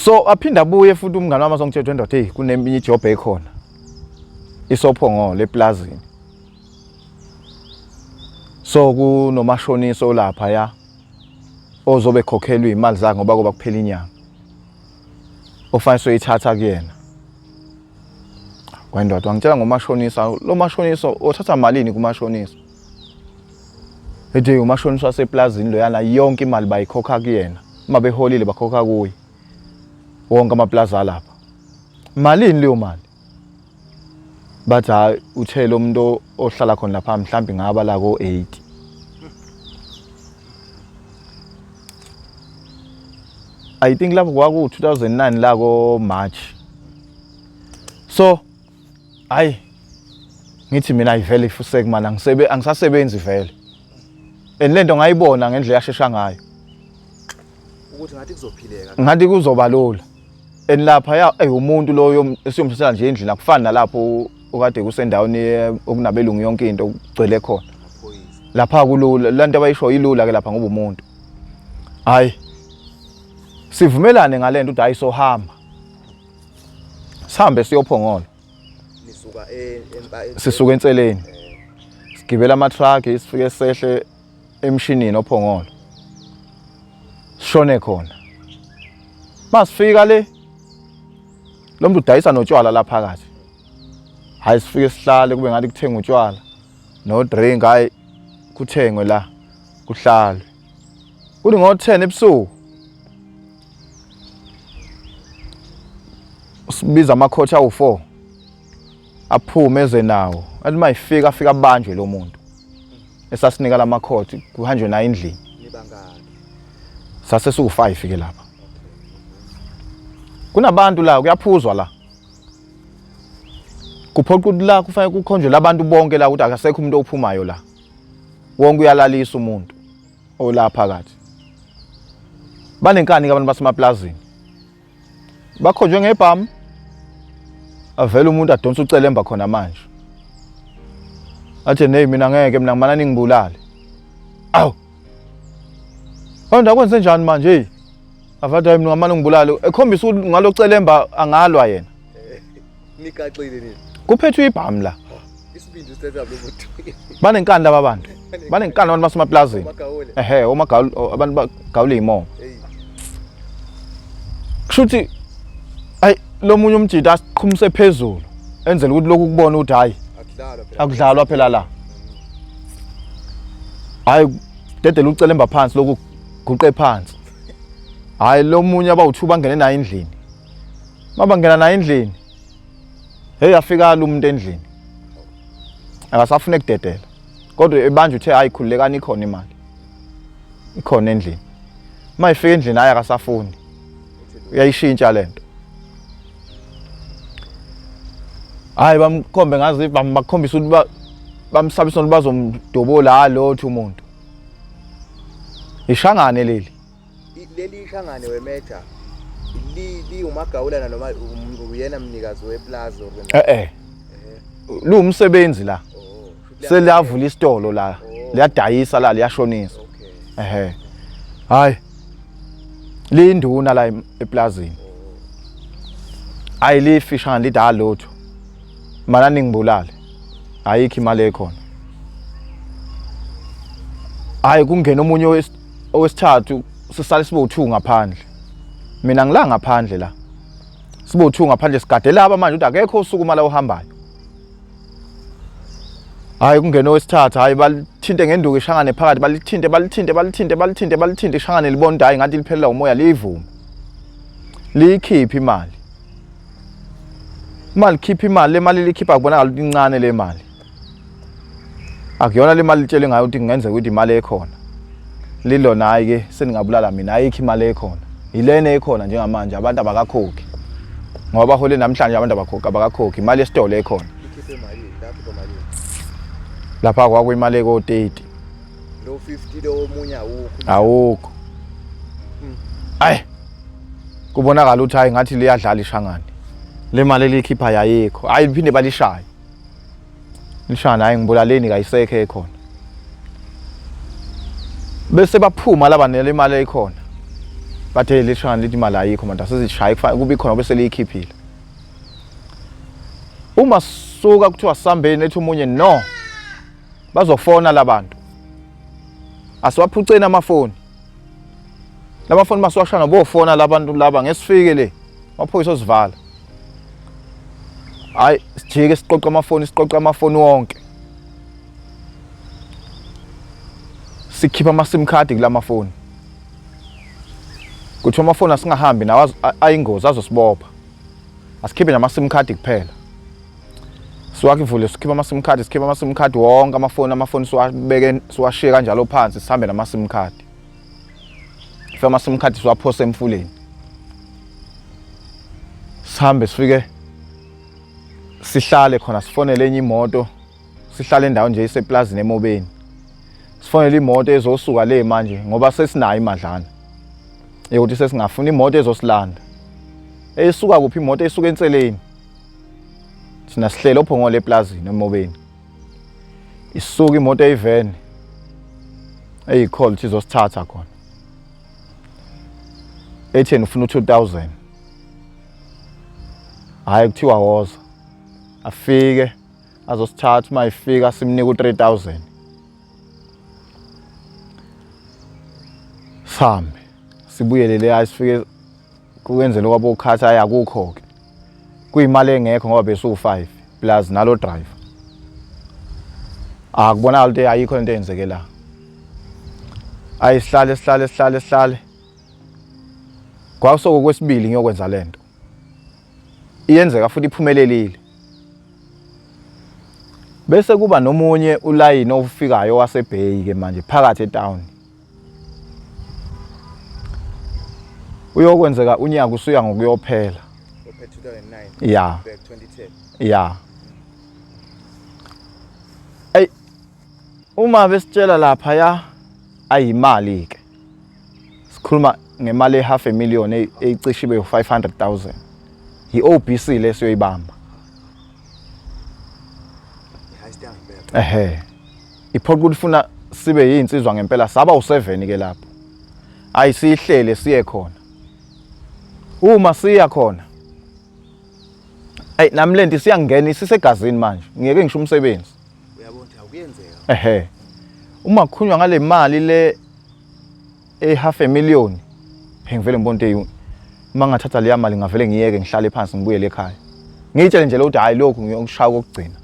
So aphinda abuye futhi umngane wami azongitshela ndoda, hey, kuneminye ijob ekhona isophongolo eplazini. So kunomashonisa olapha ya ozobe ekhokhelwa imali zakhe ngoba kuba kuphela inyanga, ofanele soyithatha kuyena. Kwendoda wangitshela ngomashonisa, lo mashonisa othatha malini kumashonisa? Ethi umashonisa waseplazini loyana, yonke imali bayikhokha kuyena, uma beholile bakhokha kuye wonke amaplaza alapha. Malini leyo mali? Bathi hayi, uthe lo muntu ohlala khona lapha mhlawumbe ngaba la ko 80. I think lapho kwaku 2009 la ko March. So hayi, ngithi mina ayivele ifuseke mana, angisebe angisasebenzi vele. And lento ngayibona ngendlela yashesha ngayo. Ukuthi ngathi kuzophileka. Ngathi kuzoba lula. And lapha ya ey umuntu loyo esiyomthathela nje endlini, akufani nalapho okade kusendaweni okunabelungu, yonke into kugcwele khona. Amaphoyisa. Lapha kulula, lento abayisho ilula ke lapha ngoba umuntu. Hayi. Sivumelane ngalento ukuthi hayi, sohamba. Sihambe siyophongola. Nisuka Sisuka enseleni. Sigibela ama truck, sifike sehle emshinini ophongolo. Sishone khona. Masifika le, lo muntu udayisa notshwala la phakathi. Hayi, sifike sihlale, kube ngathi kuthenga utshwala no drink, hayi, kuthengwe la, kuhlalwe. Kuthi ngo-10 ebusuku sibiza amakhotha awu-4 aphume eze nawo. Athi mayifika, afika abanjwe lo muntu esasinika lamakhothi, kuhanjwe naye endlini. Nibangaki? Sase siwu-5 ke lapha. Kunabantu la, kuyaphuzwa la, kuphoqa ukuthi la kufanele kukhonjwe labantu bonke la, ukuthi akasekho umuntu ophumayo la, wonke uyalalisa umuntu ola phakathi. Banenkani ke abantu basemaplazini, bakhonjwe ngebhamu, avela umuntu adonsa ucelemba khona manje, athi, "Hey, mina ngeke, mina ngimana ningibulale." Awu, Wanda kwenze njani manje? Hey, avathi, "Hayi, mina ngamane ngibulale," ekhombisa ukuthi ngalo celemba angalwa yena. Nigaxile nini? Kuphethwe ibhamu la. Isibindi sithatha lo muntu. Banenkani laba bantu, banenkani abantu basemaplazini. Magawule. Ehe, omagawula, abantu bagawula iy'mongo. Hey. Kusho ukuthi ayi, lo munye umjita asiqhumise phezulu, enzela ukuthi lokhu kubona ukuthi hayi, Akudlalwa phela. Akudlalwa phela la. Hayi, dedela ucelemba phansi, lokhu guqe phansi. Hayi, lo munye abawu-two bangene naye endlini. Mabangena naye endlini, hey, afika lo muntu endlini akasafuna ukudedela, kodwa ebanje uthe, "Hayi, khululekani, ikhona imali, ikhona endlini." Uma ifika endlini, hayi, akasafuni, uyayishintsha lento. Hayi, bamkhombe ngazi, bakhombisa ukuthi bamsabisa ukuthi bazomdobola. Hayi, lotho umuntu ishangane leli. Leli ishangane wemeja li liwumagawulana noma uyena mnikazi weplaza or Eh, luwumsebenzi la. Oh, shuthi Seliyavula isitolo la. Oh. Liyadayisa la, liyashonisa. Okay. Ehe, hayi, liyinduna la eplazini. Hayi, lifishane lithi, "Hayi lutho, mana ningibulale, ayikho imali ekhona." Hayi, kungena omunye owesithathu, sisale sibe u2 ngaphandle. Mina ngila ngaphandle la, sibe u2 ngaphandle, sigade laba manje ukuthi akekho osukuma la ohambayo. Hayi, kungena owesithathu, hayi, balithinte ngenduku ishangane phakathi, balithinte, balithinte, balithinte, balithinte, balithinte ishangane, libona ukuthi hayi, ngathi liphelela umoya, liyivume, liyikhiphe imali. Uma likhipha imali, le mali likhipha kubonakala ukuthi incane le mali, akuyona le mali litshele ngayo ukuthi kungenzeka ukuthi imali ekhona lilona. Hayi-ke, seningabulala mina, ayikho imali ekhona, yilena ekhona njengamanje, abantu abakakhokhi ngoba bahole namhlanje, abantu abakhokhi, abakakhokhi, imali esitolo ekhona. Ikhiphe malini? Lakhipha malini? Lapha kwakuyimali eko-30. Lo 50 lo omunye awukho. Awukho. Ayi, kubonakala ukuthi hayi, ngathi liyadlala ishangane, le mali eliyikhipha yayikho. Hayi, liphinde balishaye lishana, "Hayi, ngibulaleni, kayisekho ekhona." Bese baphuma laba nele imali ekhona. Bathe leshana lithi imali ayikho manje asizishaye kufanele kube ikhona bese liyikhiphile. Uma suka kuthiwa sambeni ethi omunye no. Bazofona labantu. Asiwaphuceni amafoni. Lamafoni masiwashana bofona labantu laba ngesifike le. Amaphoyisa osivala. Hayi sijike siqoqa amafoni siqoqa amafoni wonke. Sikhipha ama SIM card kulamafoni. Kuthiwa amafoni asingahambi nawo ayingozi azosibopha. Asikhiphe nama SIM card kuphela. Siwakivule sikhipha ama SIM card sikhipha ama SIM card wonke amafoni amafoni siwabeke siwashiye kanjalo phansi sihambe nama SIM card. Sifike ama SIM card siwaphose emfuleni. Sihambe sifike sihlale khona sifonele enye imoto sihlale endawo nje iseplazini emobeni. Sifonele imoto ezosuka le manje ngoba sesinayo imadlana. Yokuthi sesingafuna imoto ezosilanda. Eyisuka kuphi imoto esuka enseleni. Thina sihlele ophongolo eplazini emobeni. Isuka imoto eyiveni eyicolt izosithatha khona. Etheni ufuna u2000. Hayi kuthiwa woza. Afike azosithatha uma ifika simnika u3000. Sihambe sibuyele le hayi sifike kwenzele kwabo khathi ayakukho ke. Kuyimali engekho ngoba besu5 plus nalo driver. Akubonakala ukuthi ayikho into eyenzeke la. Ayisihlale sihlale sihlale sihlale. Kwakusoko kwesibili ngiyokwenza lento. Iyenzeka futhi iphumelelile. Bese kuba nomunye ulayini ofikayo waseBay ke manje phakathi etown. Uyokwenzeka unyaka usuya ngokuyophela. 2009. Yeah. Back 2010. Yeah. Ey uma besitshela lapha ya ayimali ke. Sikhuluma ngemali e half a million eyicishe ibe 500,000. I-OBC lesiyoyibamba. Ehhe. Iphoqa ukuthi funa sibe yinsizwa ngempela saba u7 ke lapho. Ayisihlele siye khona. Uma siya khona. Ey nami lento isiyangena isisegazini manje. Ngiyeke ngisho umsebenzi. Uyabona ukuthi akuyenzeka. Ehhe. Uma kukhulunywa ngale mali le e half a million ngivele ngibona ukuthi uma ngathatha leya mali ngavele ngiyeke ngihlale phansi ngibuyele ekhaya. Ngiyitshele nje ukuthi hayi lokhu ngiyokushaya kokugcina.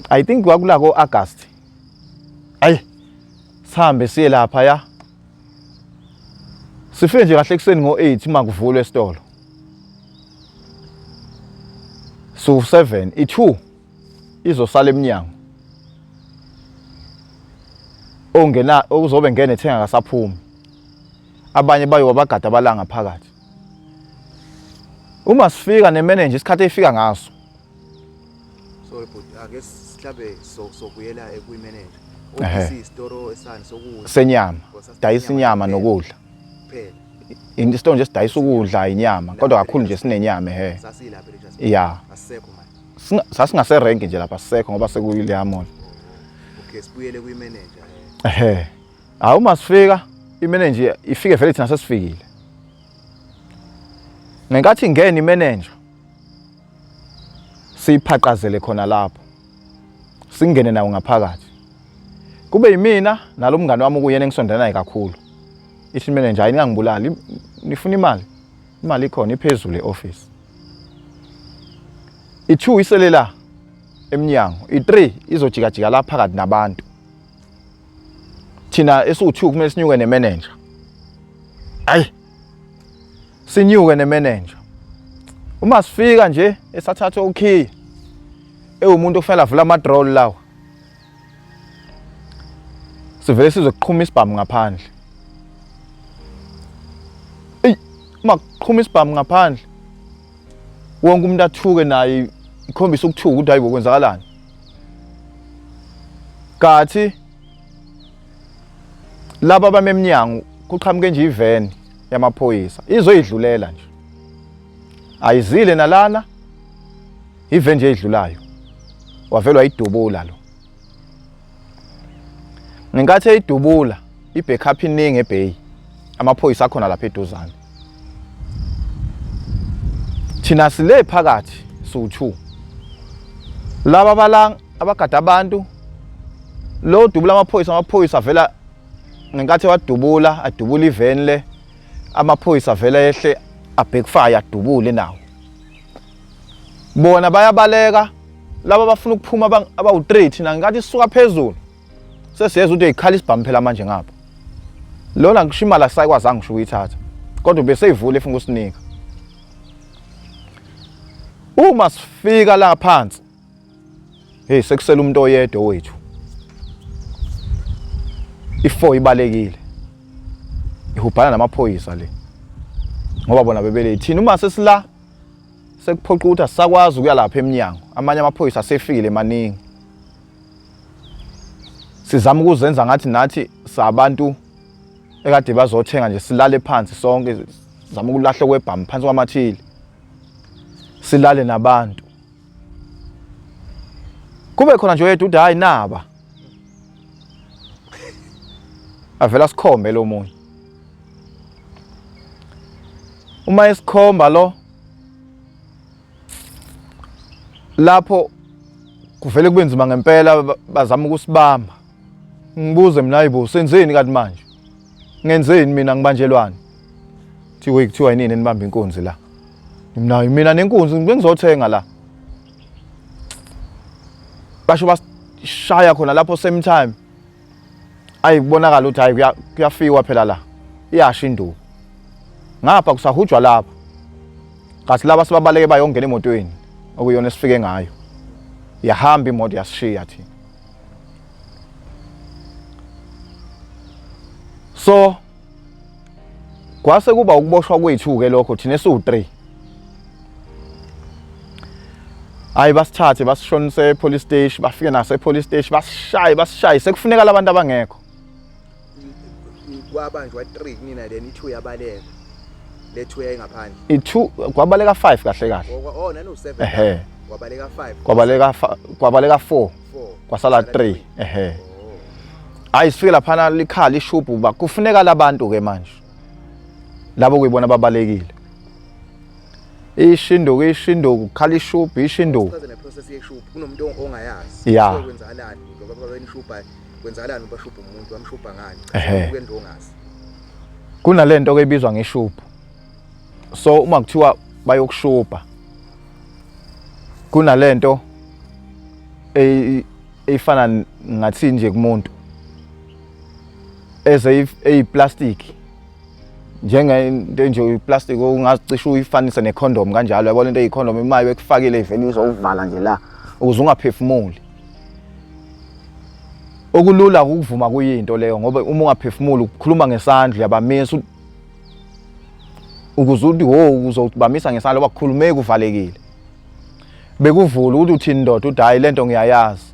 I think kwakula ko August. Ayi sihambe siye lapha ya. Sifike nje kahle ekuseni ngo8 uma kuvulwe esitolo. So 7 i2 izosala eminyango. Ongena okuzobe ngene ethenga kasaphumi. Abanye bayo wabagada balanga phakathi. Uma sifika nemanager isikhathi efika ngaso. Sorry but ake sihlabe sobuyela kwi-manager. OBC isitoro esani sokudla. Senyama. Dayisa inyama nokudla. Kuphela. Isitoro nje sidayisa ukudla inyama kodwa kakhulu nje sinenyama ehe. Sasilapha leja. Yeah. Asisekho manje. Sasingase rank nje lapha sisekho ngoba sekuyileya mall. Okay sibuyele kwi-manager. Ehhe. Hawu uma sifika i-manager ifike vele thina sesifikile. Ngenkathi ingena i-manager siyiphaqazele khona lapho. Singene nawo ngaphakathi. Kube yimina nalomngane wami okuyena engisondela naye kakhulu. Ithi manager hayi ningangibulali nifuna imali. Imali ikhona iphezulu e-office. I2 isele la emnyango, i3 izojikajika la phakathi nabantu. Thina esiwu2 kumele sinyuke nemanager. Ayi. Sinyuke nemanager. Uma sifika nje esathatha ukhiye ewumuntu okufanele avula ama drawer lawa. Sivele sizoqhuma isibhamu ngaphandle. Ey, uma kuqhuma isibhamu ngaphandle wonke umuntu athuke naye ikhombisa ukuthuka ukuthi hayibo kwenzakalani. Kathi laba bame emnyango kuqhamuke nje iveni yamaphoyisa izoyidlulela nje. Ayizile nalana iveni nje edlulayo. Wavele wayidubula lo. Ngenkathi eyidubula I-backup iningi eBay, amaphoyisa akhona lapha eduzane. Thina sile phakathi siwu-2, laba bala abagada abantu lo dubula amaphoyisa, amaphoyisa avela ngenkathi wadubula, adubula iveni le, amaphoyisa avela ehle abackfire adubule nawo. Bona bayabaleka laba bafuna ukuphuma abawu-3, thina ngenkathi sisuka phezulu sesiyeza ukuthi ikhala isibhamu phela manje ngapha. Lona ngisho imali asayikwazanga ngisho ukuyithatha, kodwa ubeseyivula efuna ukusinika. Uma sifika la phansi, hey, sekusele umuntu oyedwa wethu, i-4 ibalekile ihubhana namaphoyisa le, ngoba bona bebele thina. Uma sesila sekuphoqa ukuthi asisakwazi ukuya lapha eminyango, amanye amaphoyisa asefikile maningi. Sizama ukuzenza ngathi nathi sabantu ekade bazothenga nje, silale phansi sonke, sizama ukulahla kwebhamu phansi kwamathili, silale nabantu. Kube khona nje oyedwa uthi hayi naba, avela sikhombe lo munye. Uma esikhomba lo lapho kuvele kube nzima ngempela, bazama ukusibamba. Ngibuze mina, hayibo, senzeni kanti manje? Ngenzeni mina, ngibanjelwani? Kuthiwa kuthiwa yinini enibamba inkunzi la? Mina mina nenkunzi bengizothenga la. Basho basishaya khona lapho same time. Ayi kubonakala ukuthi hayi kuyafiwa phela la, iyasha induku ngapha, kusahujwa lapha. Kathi laba sebabaleke bayongena emotweni okuyona esifike ngayo, yahamba imoto yasishiya thina. So kwase kuba ukuboshwa kwethu-ke lokho thina esiwu-3. Hayi basithathe basishonise e-police station, bafike naso e-police station basishaye, basishaye, sekufuneka labantu abangekho. Kwabanjwa 3 kunina, then i-2 yabaleka, le 2 yayingaphandle. I-2 kwabaleka 5 kahle kahle. Oh, nano 7. Ehhe. Kwabaleka 5. Kwabaleka 4. 4. Kwasala 3, ehe. Hayi sifike laphana likhala ishubhu, ba kufuneka labantu ke manje labo kuyibona babalekile. Ishinduku ishinduku, kukhala ishubhu, ishinduku. Chaza ne-process yeshubhu, kunomuntu ongayazi. Ya. So kwenzakalani ngoba babenishubha, kwenzakalani bashubha umuntu, bamshubha ngani? Ehhe. Kuyento ongazi. Kunalento ke ebizwa ngeshubhu. So uma kuthiwa bayokushubha, kunalento eyifana ngathi nje kumuntu eze eyiplastic, njengento nje iplastic ongazicisha uyifanise necondom kanjalo, yabona into eyicondom imayo ekufakile ivele izokuvala nje la ukuze ungaphefumuli. Okulula ukuvuma kuyinto leyo, ngoba uma ungaphefumuli ukukhuluma ngesandla uyabamisa ukuze uthi wo uzobamisa ngesandla, ngoba kukhulumeki uvalekile. Bekuvula ukuthi uthini ndoda, uthi hayi lento ngiyayazi,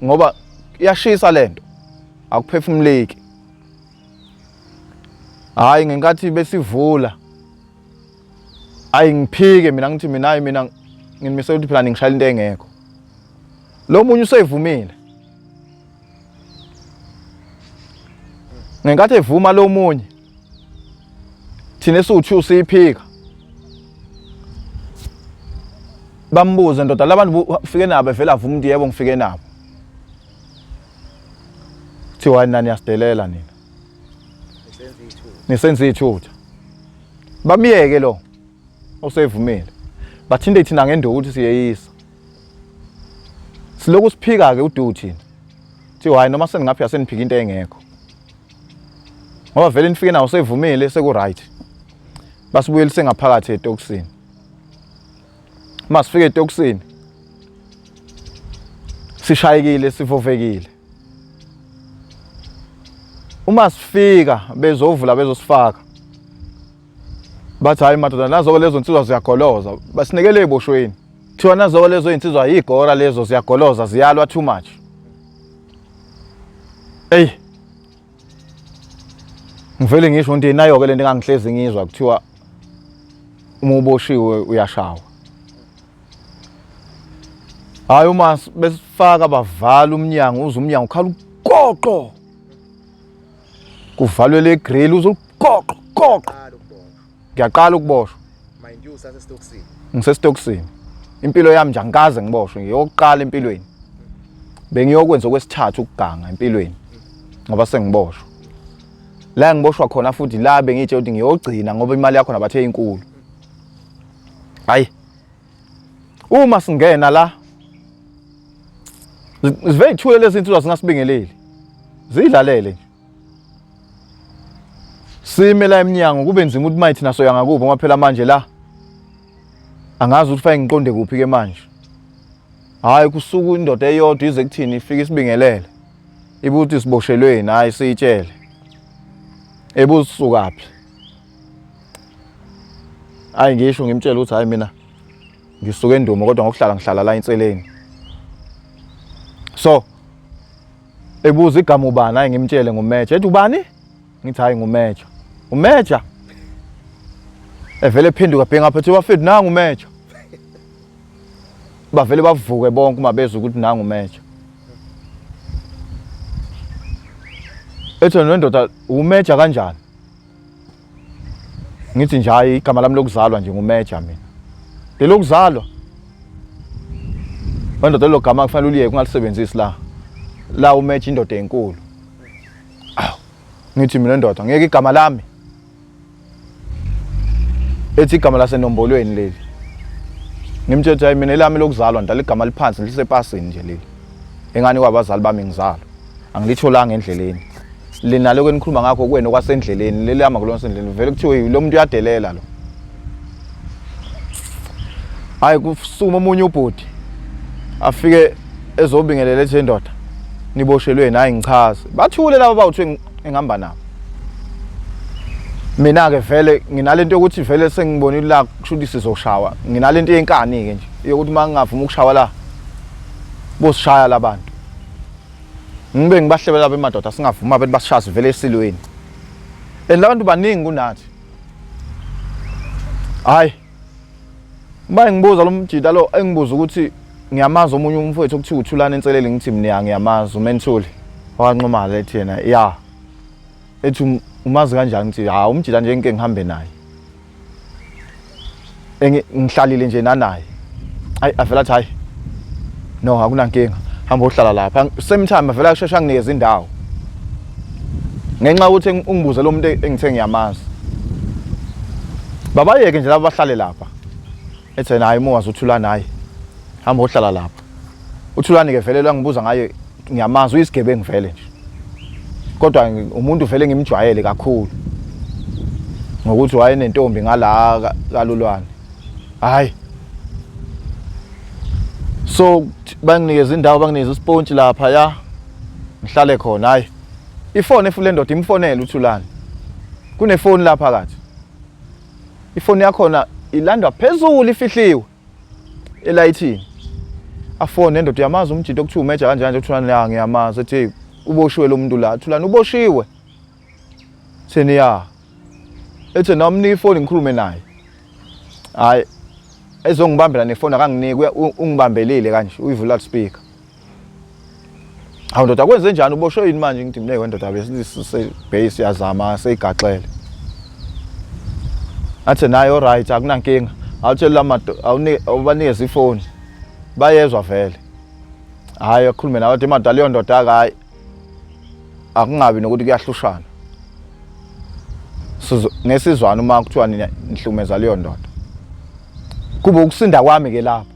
ngoba iyashisa lento, akuphefumuleki. Hayi ngenkathi besivula, ayi ngiphike mina, ngithi mina hayi mina nginimisela ukuthi phela ningishayela into engekho. Lo munye useyivumile. Ngenkathi evuma lo munye, thina esiwu-2 siyiphika. Bambuze, ndoda, labantu ufike nabo? Vele avuma ukuthi yebo ngifike nabo. Kuthiwa nani yasidelela nina, Nisenza ithutha. Nisenza ithutha. Bamyeke lo osevumile, bathinte thina ngenduku ukuthi siyeyisa. Siloku siphika-ke udu thina, kuthiwa hayi noma sengingaphika seniphika into engekho, ngoba vele nifike nawo sevumile, seku-right. Basibuyelise ngaphakathi etokisini. Uma sifika etokisini sishayekile, sivovekile. Uma sifika bezovula bezosifaka, bathi hayi madoda, nazo lezo nsizwa ziyagoloza, basinikele ey'boshweni. Kuthiwa nazo lezo iy'nsizwa yigora lezo, ziyagoloza, ziyalwa too much. Eyi ngivele ngisho ukuthi nayo-ke lento engangihlezi ngizwa kuthiwa uma uboshiwe uyashawa. Hayi uma besifaka bavala umnyango, uze umnyango ukhala ugoqo. Kuvalwe le grill uzogoqo goqo. Ngiyaqala ukuboshwa. Mind you usasestokisini. Ngisestokisini. Impilo yami nje angikaze ngiboshwe ngiyokuqala empilweni. Bengiyokwenza okwesithathu ukuganga empilweni ngoba sengiboshwa. La ngiboshwa khona futhi la bengitshe ukuthi ngiyogcina ngoba imali yakho nabathe inkulu. Hayi. Uma singena la zive ithule lezi insizwa zingasibingeleli. Zidlalele nje. Sime la emnyango kube nzima ukuthi mayithi naso yangakubo ngoba phela manje la angazi ukuthi fanele ngiqonde kuphi ke manje. Hayi kusuka indoda eyodwa ize kuthini ifike isibingelele. Ibuthi siboshelweni hayi siyitshele. Ebusukaphi? Hayi ngisho ngimtshela ukuthi hayi mina ngisuke endumo kodwa ngokuhlala ngihlala la enseleni. So ebuza igama ubani hayi ngimtshele ngumeja ethi ubani ngithi hayi ngumeja umeja evele ephenduka bhenga phethe wafethu nangu umeja bavele bavuke bonke uma bezwa ukuthi nangu umeja ethi nendoda umeja kanjani Ngithi nje hayi igama lami lokuzalwa nje nguMeja mina. Lelokuzalwa. Wendoda lelo gama kufanele uliyeke ungalisebenzisi la. La uMeja indoda enkulu. Awu. Ngithi mina ndoda ngeke igama lami. Ethi igama lasenombolweni leli. Ngimtshela hayi mina elami lokuzalwa ndala igama liphansi lisepasini nje leli. Engani kwabazali bami ngizalwa. Angilitholanga endleleni. Lina lokho enikhuluma ngakho kwenu kwasendleleni leli hamba kulona sendleleni vele kuthiwe lo muntu uyadelela lo. Hayi kusukuma omunye ubhuti afike ezobingelela ethi indoda niboshelweni hayi ngichaze. Bathule laba bawuthiwe engihamba nabo. Mina ke vele nginalento yokuthi vele sengibonile la kusho ukuthi sizoshawa. Nginalento yenkani ke nje yokuthi uma ngingavuma ukushawa la bosishaya labantu. Ngibe ngibahlebela bemadoda singavuma bethi basishaya sivele esilweni. And labantu baningi kunathi. Hayi. Uma ngibuza lo mjita lo engibuza ukuthi ngiyamazi omunye umfowethu okuthiwa uThulani Enselele ngithi mina ngiyamazi uMenthuli wakanxumalo ethi yena ya ethi um, umazi kanjani ngithi ha umjita nje ngike ngihambe naye ngihlalile nje nanaye ayi avela athi hayi no akunankinga hamba ohlala lapha same time avela kushesha anginikeza indawo ngenxa yokuthi ungibuze lo muntu engithe ngiyamazi babayeke nje laba bahlale lapha ethi hayi uma uthulani hayi hamba ohlala lapha uthulani ke vele langibuza ngaye ngiyamazi uyisigebengu vele nje kodwa umuntu vele ngimjwayele kakhulu ngokuthi wayenentombi ngala kalulwane hayi so banginikeza indawo banginikeza isipontshi lapha ya ngihlale khona hayi ifoni efule ndoda imfonele uthulani kunefoni lapha phakathi ifoni yakhona ilandwa phezulu ifihliwe elayithini afone nendoda uyamazi umjito okuthiwa umeja kanje kanje uthulani ya ngiyamazi ethi uboshiwe lo muntu la thulani uboshiwe theni ya ethi noma mnike ifoni ngikhulume naye hayi ezongibambela nefoni akanginiki ungibambelile kanje uyivula loudspeaker Hawu ndoda kwenze njani uboshwe yini manje ngithi mina wendoda bese siyazama seyigaxele. Athi naye alright akunankinga. Awutshela lamadoda awunike awubanikeze ifoni. Bayezwa vele. Hayi akhulume nawe athi madoda leyo ndoda hayi akungabi nokuthi kuyahlushana. Ngesizwana uma kuthiwa nihlumeza leyo ndoda. Kube ukusinda kwami ke lapho.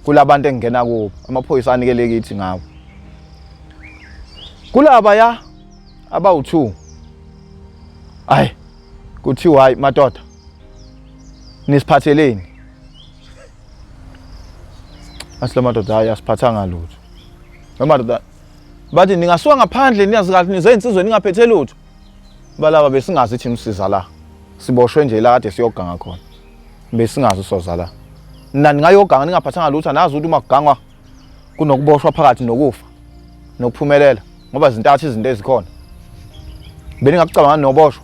Kulabantu engingena kubo amaphoyisa anikele kithi ngawo kulaba ya abawu-2 hayi kuthiwa hayi madoda nisiphatheleni asila madoda hayi asiphathanga lutho madoda bathi ningasuka ngaphandle niyazi kahle nizeyinsizwe ningaphethe lutho balaba besingazi thina usiza la siboshwe nje la kade siyoganga khona besingazi usoza la nina ningayoganga ningaphathanga lutho anazi ukuthi uma kugangwa kunokuboshwa phakathi nokufa nokuphumelela ngoba zintathu izinto ezikhona beningakucabanga noboshwa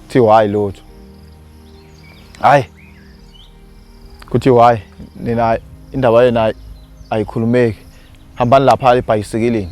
kuthiwa hayi lutho hayi kuthiwa hayi nina indaba yena ayikhulumeki hambani lapha ebhayisikilini